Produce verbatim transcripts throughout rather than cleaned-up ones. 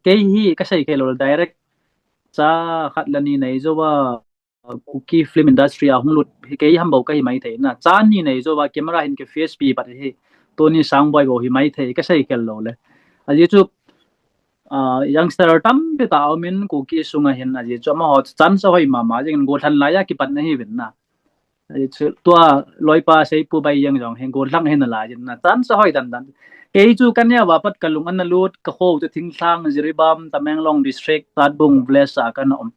Kei hi kasei kei lou direct cha khat le ni nei jouva Kuki film industry a hung lut hi kei ham bou kahi maithei na. Cha ni nei jouva camera hin kiface pi pat hi Tony Sangboi bou hi maithei kasei kei lou le. Ajeh chu uh, youngster tampi tah umin Kuki sunga hin ajeh chu amaho chance ahoi mama jeng gollhang laiya kipatna hi vin na. Tua loipa Seipu Baijeng jong hin gollhang hin alai jin na chance ahoi dan dan. Kei chu kaneo va pat kalung ana lut kakhou chu Thinglhang, Jiribam, Tamenglong district, Tatbung village a kana um.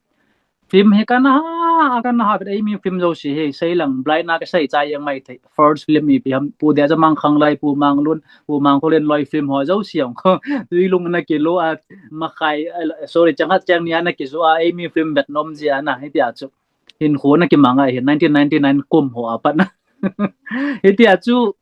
Film hi kana ha, kana ha bet eimi film jouse hi seilang blind na kasei chai jeng maithei. First film ipi ham Pu Dejamang Khanglai, Pu Manglun, Pu Mangkholen loi film ho jouse jong kho. Tuilung na kilo a makhai, sorry, chang khat chang ni ana kijo a eimi film bet nom jia na hitia chu. Hinkho na kimanga hi nineteen ninety-nine kum ho a pat na. Hitia chu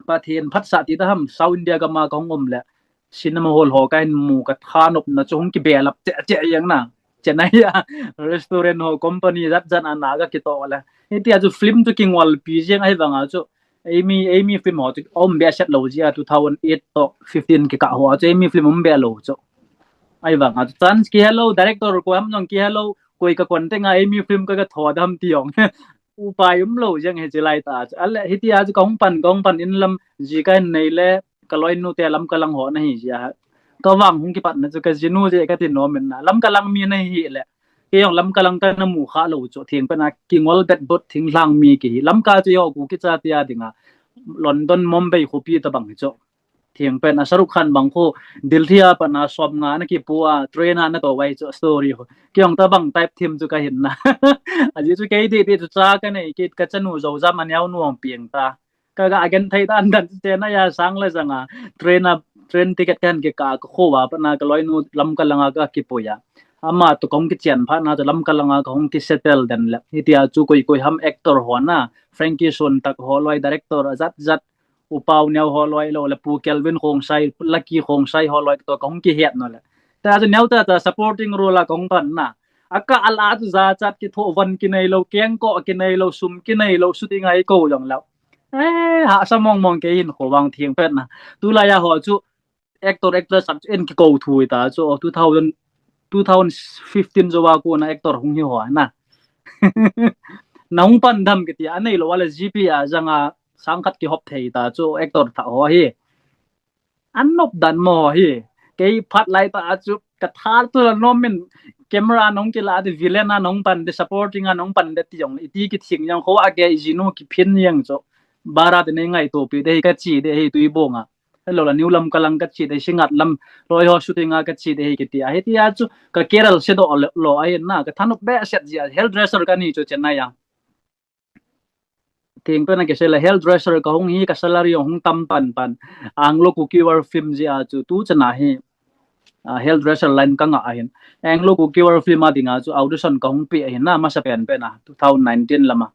Pathen phatsah ti ta ham South India gam a kahung um le cinema hall ho kahin mu kathanopna chu hung kibelap cheh cheh jeng na. Chennai a restaurant ho company jat jat ana kakitoh le. Hitia chu film chu kingol pi jeng ahivanga chu eimi, eimi film ho chu um behseh lou jia two thousand eight to fifteen kikah ho chu eimi film um be lou chu. Ahivanga chu chance kihelou, director koi ham jong kihelou, koi ka contact a eimi film ka, katho dam ti jong upai umlou jeng hiche laitah chu. Ale hitia chu kahung pan, kahung pan in lam ji kahin nei le kaloinu te Lamka lang ho nahi jia. Kavang hung kipatna chu kajinu jeh kati nom in na. Lamka lang mi nahi le kei jong Lamka lang kana mu kha lou chu. Thengpen a kingol bet bot Thinglhang mi kihi. Lamka chu eiho Kuki chate a dinga London, Mumbai khopi tabang hi chu. Thengpen a Shahrukh Khan bang khu Delhi a pat na somnga ana kipu a train a nato vai chu story ho. Kei jong tabang type them chu kahin na. Ajeh chu kei didi chu cha kanei, kei kachanu Joujam a neonu hung pieng ta. Kaga genthei dan dan chu Chennai a sang le janga train a, train ticket kahin kikah a kakhou a pat na kaloinu Lamka langa kakipui a. Ama toh kahung kichen phat na chu Lamka langa kahung kisettle den le. Hitia chu koi koi ham actor ho na, Frankie Sontak holoi, director ajat jat, U Pau Neo holoi lou le Pu Kelvin Khongsai, Lucky Khongsai holoi toh kahung kihet nau le. Tia chu neo tah tah supporting role a kahung pan na. Akah a la chu jachat kithoh von kinei lou, kengkoh kinei lou, sum kinei lou, shooting a eikou jong lou. Eh, hahsa mong mong kei hinkho vang Thengpen na. Tulai a ho chu actor actress sap chu en kikou thu ta chu two thousand, two thousand fifteen jouva kona actor hung hi ho na. Nahung pan dem kiti a neilou a le G P a janga sang khat kihop thei ta chu actor thah ho hi. Anop dan mo hi. Kei phat laitah chu katha tu la nom in camera nahung kila ti, villain a nahung pan ti, supporting a nahung pan ti jong iti kithing jong kho a kei jinu kiphin jeng chu. Bara te nei ngaito pi de hi kachi de hi Tuibong a. Hello la New Lamka lang kachi de hi Singngat lam loi ho shooting a kachi de hi kiti a. Hitia chu ka career sedoh lou ahi na, kathanop behseh jia hairdresser kani chu Chennai a. Thengpen a kisei le hairdresser kahung hi ka salary jong hung tam pan pan. Anglo Kuki War film jia chu tuchan a hi hairdresser line kanga ahin. Anglo Kuki War film a dinga chu audition kahung pe ahin na masa pen pen a two thousand nineteen lama.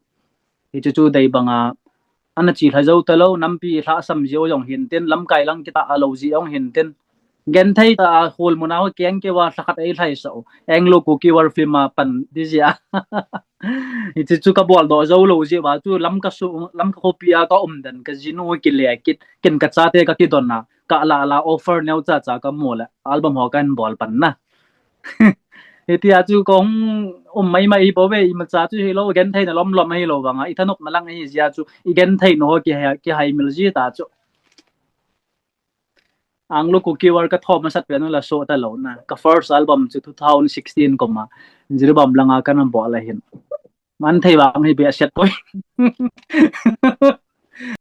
Hichu chu dei banga ana chi lha jou talou, nampi lhasam jeh jong hintin, lamkai lang kitah lou jeh jong hintin. Genthei tah a hol mun a ho keng keuva lhakhat eilhaisah u. Anglo Kuki War film a pan di jeh a. Hichu chu kabol doh jou lou jeh uva chu Lamka su, Lamka khopi a kaum den kajinu kile kit, ken kachate kakidon a, kala la offer neo cha cha kamu le album ho kahin bol pan na. Hitia chu kahung um mai mai hi bou ve, imacha chu hilou, genthei na lom lom ahilou vanga ithanop na lang ahi jeh a chu igenthei na ho kihai, kihai mil ji ta chu. Anglo Kuki War katho masat pen u la so talou na. Ka first album chu two thousand sixteen kum a Jiribam langa kana bol ahin. Man thei vang hi behseh poi.